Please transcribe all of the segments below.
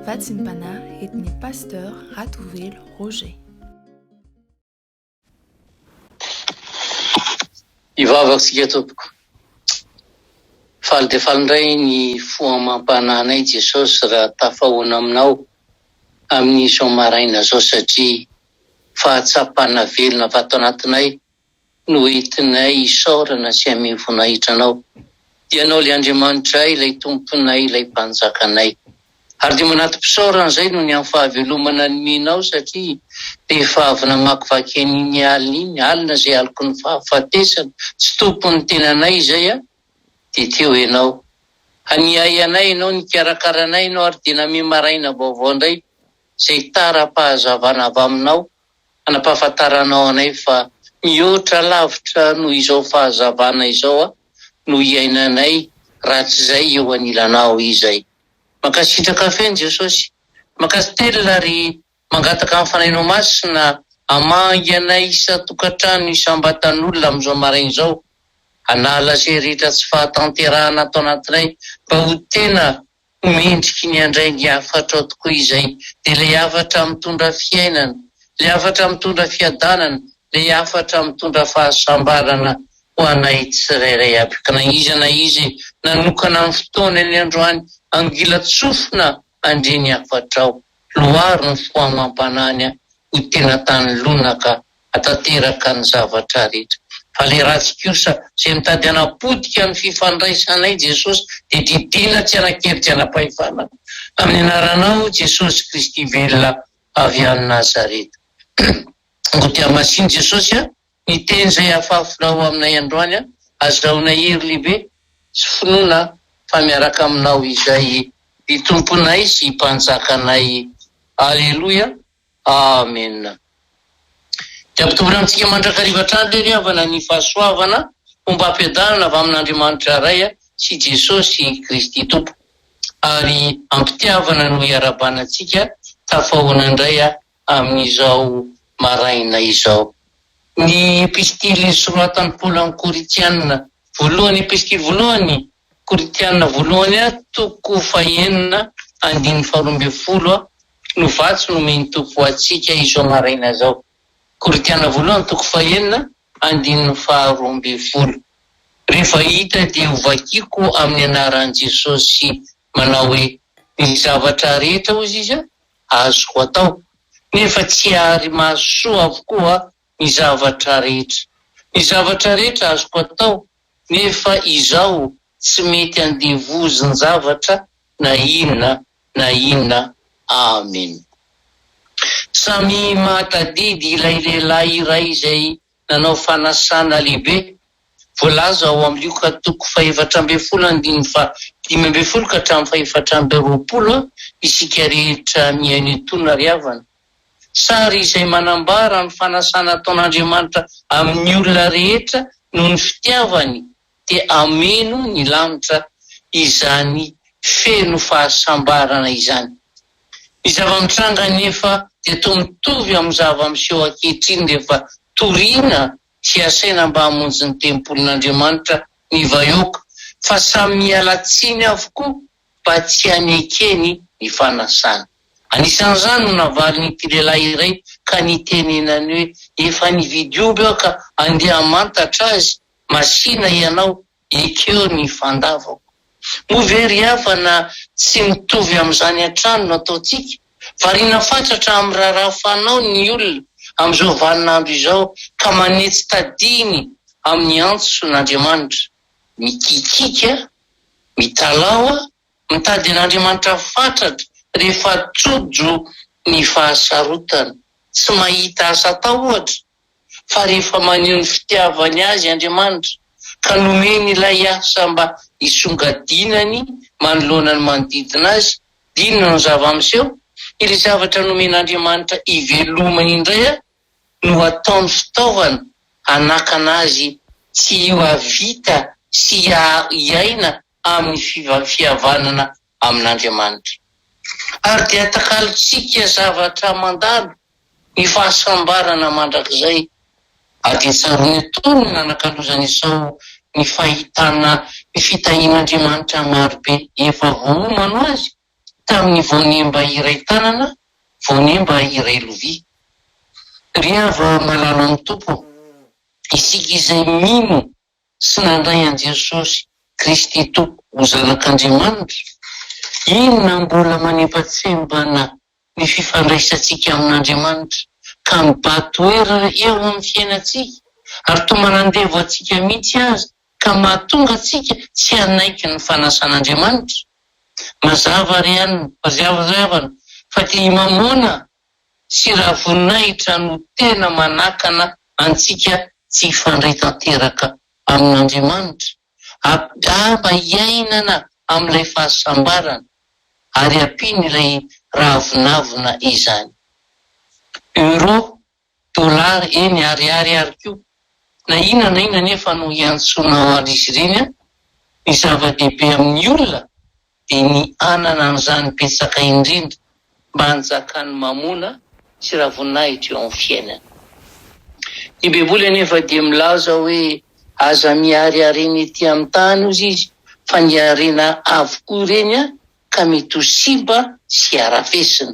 Vatsim-panahy entin'ny Pasteur Ratovelo Roger. Hivavaka isika tompoko. Faly dia faly indray ny fo amam-panahinay Jesosy raha tafahoana aminao amin'izao maraina izao satria fahatsapana velona avy ato anatinay no entinay hisaorana sy hamehy voninahitra Anao. Ianao ilay Andriamanitray, ilay Tomponay, ilay Mpanjakanay. Ary dia manati-pisaorana izay noho ny amin'ny fahavelomana nomenao satria rehefa avy namakivaky an'iny alina iny, alina izay aloky ny fahafatesana, tsy tompon'ny tenanay izay an, dia teo Ianao. Niahy anay Ianao, nikarakara anay Ianao ary dia namehy maraina vaovao indray izay tara-pahazavana avy Aminao Anampahafantaranao anay fa mihoatra lavitra noho izao fahazavana izao no iainanay rahatrizay eo anilanao izay. Mankasitraka feno Jesosy. Mankasitelina ary mangataka ny Fanahinao Masina hamangy anay isan-tokantrano isam-batan'olona amin'izao maraina izao. Hanala izay rehetra tsy fahatanterahana ato anatinay mba ho tena Ho mendriky ny handray ny hafatrao tokoa izay, dia ilay hafatra mitondra fiainana, ilay hafatra mitondra fiadanana, ilay hafatra mitondra fahasambarana ho anay tsirairay aby. Ka na iza na iza nanokana ny fotoanany androany hangilan-tsofina handre ny hafatrao, loharo ny fo amam-panahiny ho tena tany lonaka hatanteraka ny zavatra rehetra. Fa le ratsy kosa zay mitady hanapotika ny fifandraisanay Jesosy dia didiana tsy hanan-kery tsy hanam-pahefana amin'ny anaranao Jesosy Kristy velona avy any Nazareta. Koa dia hamasino Jesosy a, ny teny izay afafinao aminay androany a, azahoana hery lehibe sy finoana fa miaraka aminao izay ny Tomponay sy Mpanjakanay. Aleloia. Amena. Dia ampitomboina amintsika mandrakariva hatrany re ry havana ny fahasoavana ombam-piadanana avy amin'Andriamanitra Ray sy Jesosy Kristy Tompo. Ary am-pitiavana no iarahabana antsika tafahoana indray amin'izao maraina izao. Ny epistily soratan'i Paoly amin'ny Korintiana voalohany epistily voalohany Korintiana voalohany toko fahenina andininy faharoa ambinifolo no vatsy nomen'ny Tompo ho antsika izao maraina izao. Korintiana voalohany toko fahenina andininy faharoa ambinifolo. Rehefa hita dia hovakiko amin'ny anaran'i Jesosy manao hoe, Ny zavatra rehetra, hozy izy, azoko atao, nefa tsy ary mahasoa avokoa ny zavatra rehetra. Ny zavatra rehetra azoko atao, nefa izaho tsy mety andevozin-javatra na inona na inona. Amen. Samy mahatadidy ilay lehilahy iray izay nanao fanasana lehibe, voalaza ao amin'ny Lioka toko fahefatra ambinifolo andininy faha-15 ka hatramin'ny fahefatra ambiroapolo, isika rehetra mihaino itony ry havana. Sary izay manambara ny fanasana ataon'Andriamanitra amin'ny olona rehetra noho ny fitiavany te hameno ny lanitra izany feno fahasambarana izany. Ny zava-mitranga anefa dia toa mitovy amin'ny zava-miseho ankehitriny rehefa torina sy asaina mba hamonjy ny tempolin'Andriamanitra ny vahoaka fa samy miala tsiny avokoa mba tsy hanekeny ny fanasana. Anisan'izany no navalin'ity lehilahy iray ka nitenenany hoe efa nividy omby aho ka andeha hamantatra azy Masìna ianao, ekeo ny fandavako. Moa ve ry havana tsy mitovy amin'izany hatrany no ataontsika? Variana fatratra amin'ny raharaha fanao ny olona amin'izao vaninandro izao ka manetsy tadiny amin'ny antson'Andriamanitra. Mikikiaka, mitalaho, mitady an'Andriamanitra fatratra rehefa tojo ny fahasarotana. Tsy mahita asa atao ohatra, fa rehefa maneho ny fitiavany azy Andriamanitra ka nomeny ilay asa mba hisongadinany manoloana ny manodidina azy, inona no zava-miseho? Ilay zavatra nomen'Andriamanitra hivelomany indray no ataony fitaovana hanakana azy tsy hahavita sy hiaina amin'ny fihavanana amin'Andriamanitra. Ary dia takalontsika zavatra mandalo ny fahasambarana mandrakizay. Ary dia tsaroany etoa ny nanakalozan'i Esao ny fahitana ny fitahian'Andriamanitra marobe efa voaomana ho azy. tamin'ny voanemba iray tanana, voanemba iray lovia. Ry hava-malala amin'ny Tompo, isika izay mino sy nandray an'i Jesosy Kristy Tompo ho Zanak'Andriamanitra, inona mbola manembatsembana ny fifandraisantsika amin'Andriamanitra ka mibahan-toerana eo amin'ny fiainantsika ary toa manandevo antsika mihitsy aza ka mahatonga antsika tsy hanaiky ny fanasan'Andriamanitra? Mazava ry havana fa dia i Mamôna sy Ravoninahitra no tena manakana antsika tsy hifandray tanteraka amin'Andriamanitra, angamba hiainana amin'ilay fahasambarana ary ampiany ilay rahavonavona izany. Euro, dollar, eny ariary ary koa. Na inona na inona anefa no hiantsoanao an'izy ireny, ny zava-dehibe amin'ny olona dia ny hanana an'izany betsaka indrindra mba hanjakan'ny mamona sy ravoninahitra eo amin'ny fiainana. Ny Baiboly anefa dia milaza hoe aza mihary harena ety amin'ny tany hozy izy fa ny harena avokoa ireny ka mety ho simba sy harafesina.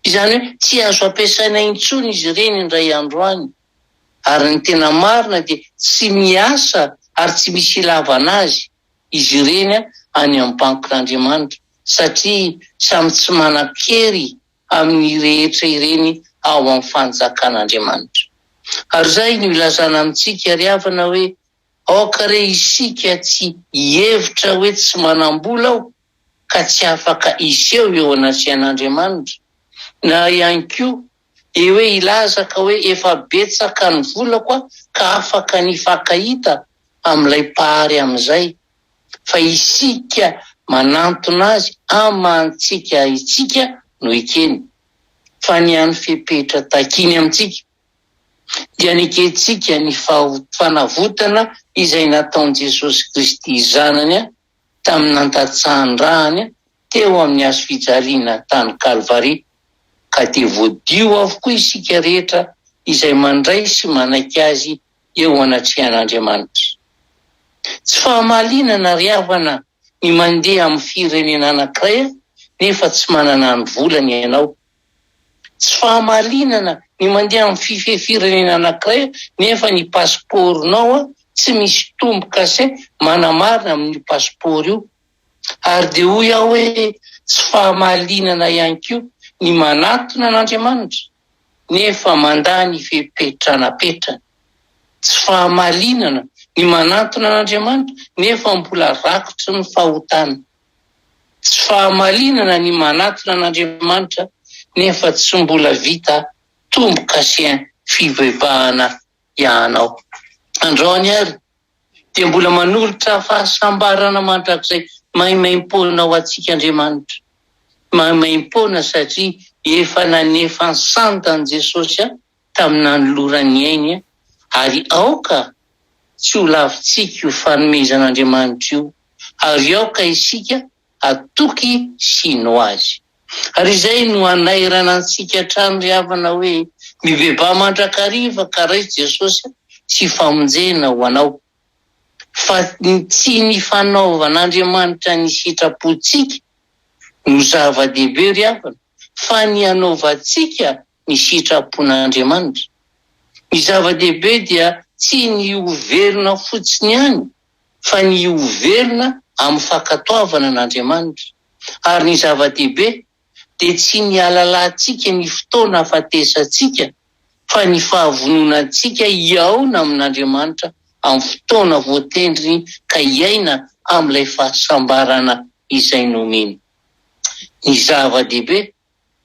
Izany hoe tsy azo ampiasaina intsony izy ireny indray andro any. Ary ny tena marina dia tsy miasa ary tsy misy ilavana azy izy ireny any amin'ny bankin'Andriamanitra satria samy tsy manan-kery amin'ny rehetra ireny ao amin'ny fanjakan'Andriamanitra. Ary izay no ilazana amintsika ry havana hoe aoka re isika tsy hihevitra hoe tsy manam-bola aho ka tsy afaka hiseho eo anatrehan'Andriamanitra, na ihany koa dia hoe hilaza ka hoe efa betsaka ny volako aho ka afaka ny hifankahita amin'ilay Mpahary amin'izay. Fa isika manantona Azy amantsika itsika no ekeny. Fa ny hany fepetra takiny amintsika dia nekentsika ny fanavotana izay nataon'i Jesosy Kristy Zanany tamin'ny nandatsahan-drahany teo amin'ny hazo fijaliana tany Kalvary, ka dia voadio avokoa isika rehetra izay mandray sy manaiky Azy eo anatrehan'Andriamanitra. Tsy fahamalinana ry havana ny mandeha amin'ny firenena anankiray nefa tsy manana ny volany ianao. Tsy fahamalinana ny mandeha amin'ny firenena anankiray nefa ny pasipaoronao tsy misy tombo-kase manamarina amin'io pasipaoro io. Ary dia hoy aho hoe tsy fahamalinana ihany koa ny manatona an'Andriamanitra nefa mandà ny fepetra napetrany. Tsy fahamalinana ny manantona an'Andriamanitra nefa mbola rakotry ny fahotana. Tsy fahamalinana ny manatona an'Andriamanitra nefa tsy mbola vita tombo-kasem-fibebahana ianao. Androany ary dia mbola manolotra fahasambarana mandrakizay maimaimpoana ho antsika Andriamanitra. Maimaimpoana satria efa nanefa ny sandany Jesosy tamin'ny nanolorany ny ainy ary aoka tsy ho lavintsika io fanomezan'Andriamanitra io ary aoka isika hatoky sy hino Azy. Ary izay no hanairana antsika hatrany ry havana hoe mibebaha mandrakariva ka raiso Jesosy sy famonjena ho anao. Fa tsy ny fanaovan'Andriamanitra ny sitrapontsika no zava-dehibe ry havana fa ny hanaovantsika ny sitrapon'Andriamanitra. Ny zava-dehibe dia tsy ny ho velona fotsiny ihany fa ny ho velona amin'ny fankatoavana an'Andriamanitra. Ary ny zava-dehibe dia tsy ny hahalalantsika ny fotoana hahafatesantsika fa ny fahavononantsika hihaona amin'Andriamanitra amin'ny fotoana voatendriny ka hiaina amin'ilay fahasambarana izay nomeny. Ny zava-dehibe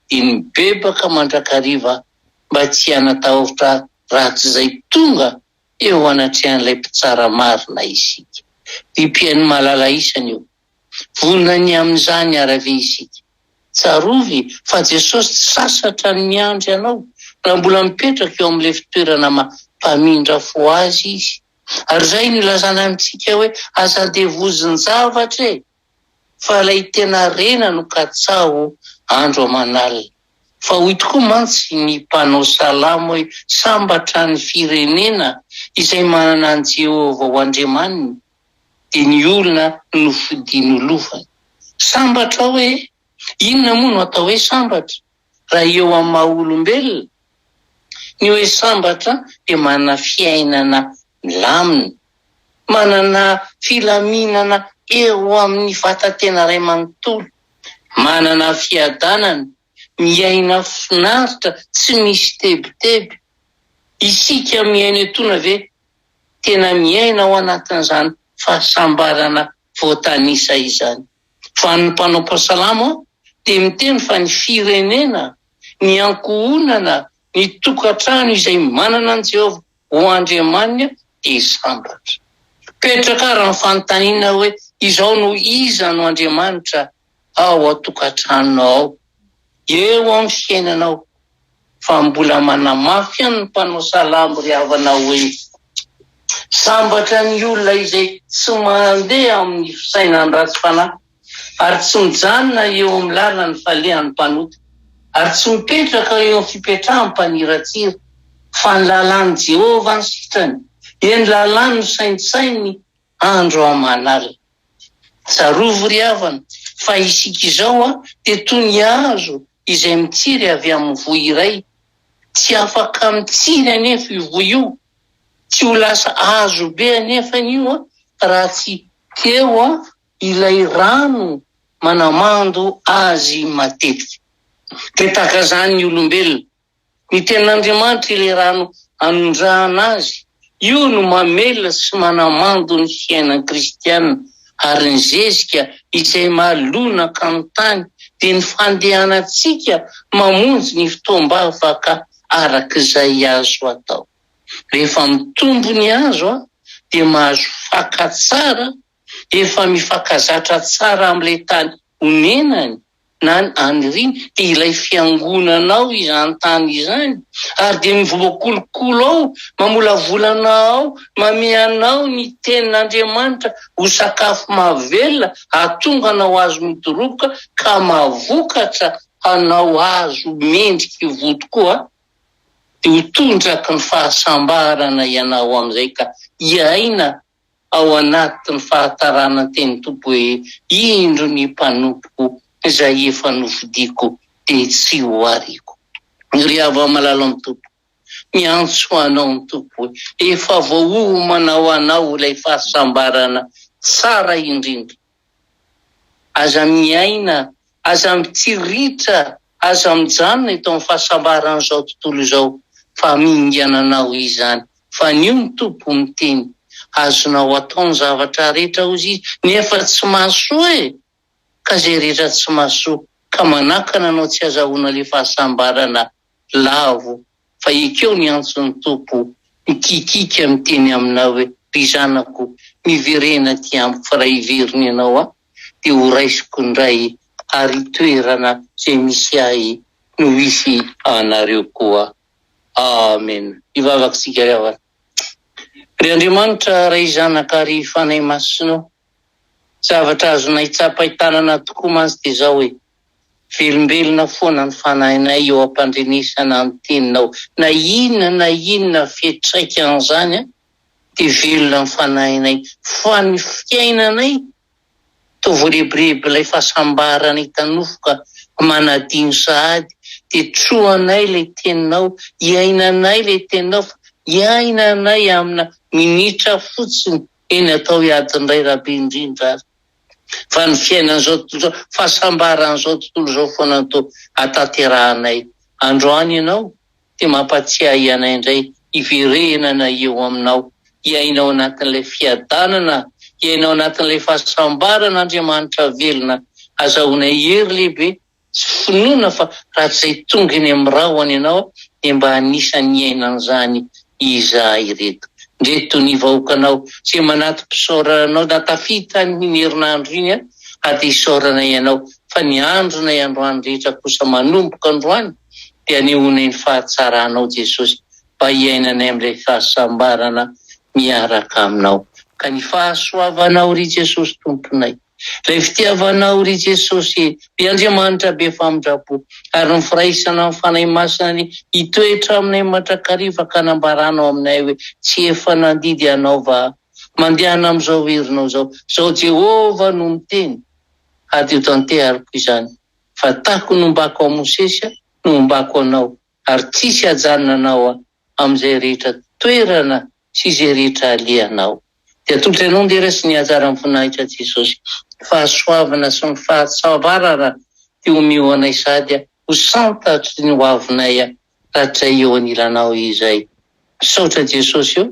dia ny mibebaka mandrakariva mba tsy hanatahotra ratsy izay tonga eo anatrehan'ilay Mpitsara marina isika. Ry mpihaino malala isany ô! Vonona ny amin'izany àry ve isika? Tsarovy fa Jesosy tsy sasatra ny miandry anao raha mbola mipetraka eo amin'ilay fitoerana maha mpamindra fo Azy Izy. Ary izay no ilazana amintsika hoe aza andevozin-javatra e! Fa ilay tena harena no katsaho andro aman'alina. Fa hoy tokoa mantsy ny mpanao salamo hoe, Sambatra ny firenena izay manana an'i Jehovah ho Andriamaniny, dia ny olona nofidiny ho lovany. Sambatra aho e! Inona moa no atao hoe sambatra raha eo amin'ny maha olombelona? Ny hoe sambatra dia manana fiainana milamina, manana filaminana eo amin'ny vatan-tena iray manontolo, manana fiadanana, miaina finaritra tsy misy tebiteby. Isika mihaino etoana ve tena miaina ao anatin'izany fahasambarana voatanisa izany? Fa ny mpanao salamo dia miteny fa ny firenena, ny ankohonana, ny tokantrano izay manana an'i Jehovah ho Andriamaniny dia sambatra. Mipetraka àry ny fanontaniana hoe, Izao no iza no Andriamanitra ao an-tokantranonao ao, eo amin'ny fiainanao? Fa mbola manamafy ihany ny mpanao salamo ry havana hoe, Sambatra ny olona izay tsy mandeha amin'ny fisainan'ny ratsy fanahy, ary tsy mijanona eo amin'ny lalan'ny falehan'ny mpanota, ary tsy mipetraka eo amin'ny fipetrahan'ny mpaniratsira, fa ny lalàn'i Jehovah no sitrany, dia ny lalàny no saintsaininy andro aman'alina. Tsarovy ry havana fa isika izao dia toy ny hazo izay mitsiry avy amin'ny voa iray. Tsy afaka mitsiry anefa io voa io, tsy ho lasa hazo be anefa io raha tsy teo ilay rano manamando azy matetika. Dia tahaka izany ny olombelona. Ny Tenin'Andriamanitra ilay rano anondrahana azy, io no mamelona sy manamando ny fiainan'ny kristiana, ary ny zezika izay mahalonaka ny tany dia ny fandehanantsika mamonjy ny fotoam-bavaka araka izay azo atao. Rehefa mitombo ny hazo dia mahazo faka tsara, efa mifankazatra tsara amin'ilay tany onenany, na ny aniriany dia ilay fiangonanao izany tany izany ary dia mivoakolokolo ao, mamolavola anao ao, mamehy anao ny tenin'Andriamanitra ho sakafo mahavelona hahatonga anao hazo midoroboka ka mahavokatra anao hazo mendrika hivoa tokoa dia ho tondraky ny fahasambarana ianao amin'izay ka hiaina ao anatin'ny fahatarana ny tenin'ny Tompo hoe, Indro ny mpanompoko izay efa nofidiko, dia tsy ho ariako. Ry hava-malala amin'ny Tompo, miantso anao ny Tompo hoe, efa voaomana ho anao ilay fahasambarana tsara indrindra. Aza miaina, aza mitsiriritra, aza mijanona eto amin'ny fahasambaran'izao tontolo izao, fa hamingana anao izany. Fa anio ny Tompo miteny, azonao atao ny zavatra rehetra hozy Izy, nefa tsy mahasoa e! Ka izay rehetra tsy mahasoa, ka manakana anao tsy hazahoana ilay fahasambarana, lavo, fa ekeo ny antson'ny Tompo, mikikiaka miteny aminao hoe, Ry zanako, miverena aty amiko, fa raha hiverina ianao aho, dia ho raisiko indray, ary toerana izay misy ahy no hisy anareo koa. Amen. Hivavaka isika ry havana. Ry Andriamanitra, Ray Zanaka ary Fanahy Masina ô, zavatra azonay tsapain-tanana tokoa mantsy dia izao e, Velombelona foana ny fanahinay eo am-pandrenesana ny Teninao. Na inona na inona fiantraikan'izany dia velona ny fanahinay. Fa ny fiainanay toa voarebireby ilay fahasambarana hita nofo ka manadino sahady. Dia trohanay ilay Teninao, iainanay ilay Teninao fa iainanay amina minitra fotsiny, eny atao hoe adiny iray raha be indrindra ary. Fa ny fiainan'izao tontolo izao, fahasambaran'izao tontolo izao foana no toa hatanterahanay. Androany ianao dia mampatsiahy anay indray hiverenana eo aminao, hiaina ao anatin'ilay fiadanana, hiaina ao anatin'ilay fahasambarana Andriamanitra velona, azahoanay hery lehibe Tsy finoana fa raha tsy izay tonga eny amin'ny rahona ianao dia mba anisan'ny hiaina an'izany izahay ireto. Ndreto ny vahoakanao izay manatim-pisaorana anao na tafita an'iny herinandro iny ary dia isaoranay ianao fa ny andronay androany rehetra kosa manomboka androany dia anehoanay ny fahatsaranao Jesosy mba hiainanay amin'ilay fahasambarana miaraka aminao ka ny fahasoavanao ry Jesosy Tomponay Ilay fitiavanao, ry Jesosy, ry Andriamanitra be famindram-po, ary ny firaisana amin'ny Fanahy Masina anie hitoetra aminay mandrakariva ka hanambaranao aminay hoe, Tsy efa nandidy anao va aho? Mandehana amin'izao herinao izao. Izao Jehovah no miteny, ary dia hotanterahiko izany. Fa tahako ny nombako an'i Mosesy aho no hombako anao, ary tsisy hajanona anao aho amin'izay rehetra toerana sy izay rehetra alehanao. Dia atolotra anao ny dera sy ny hatsaran'ny voninahitra Jesosy. Ny fahasoavana sy ny fahatsavarana dia omeo anay sady ho santatry ny hoavinay rahatrizay eo anilanao izay. Misaotra Jesosy o!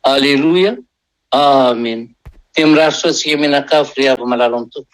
Aleloia! Amen! Dia mirary soa antsika mianakavy ry hava-malala ao amin'ny Tompo.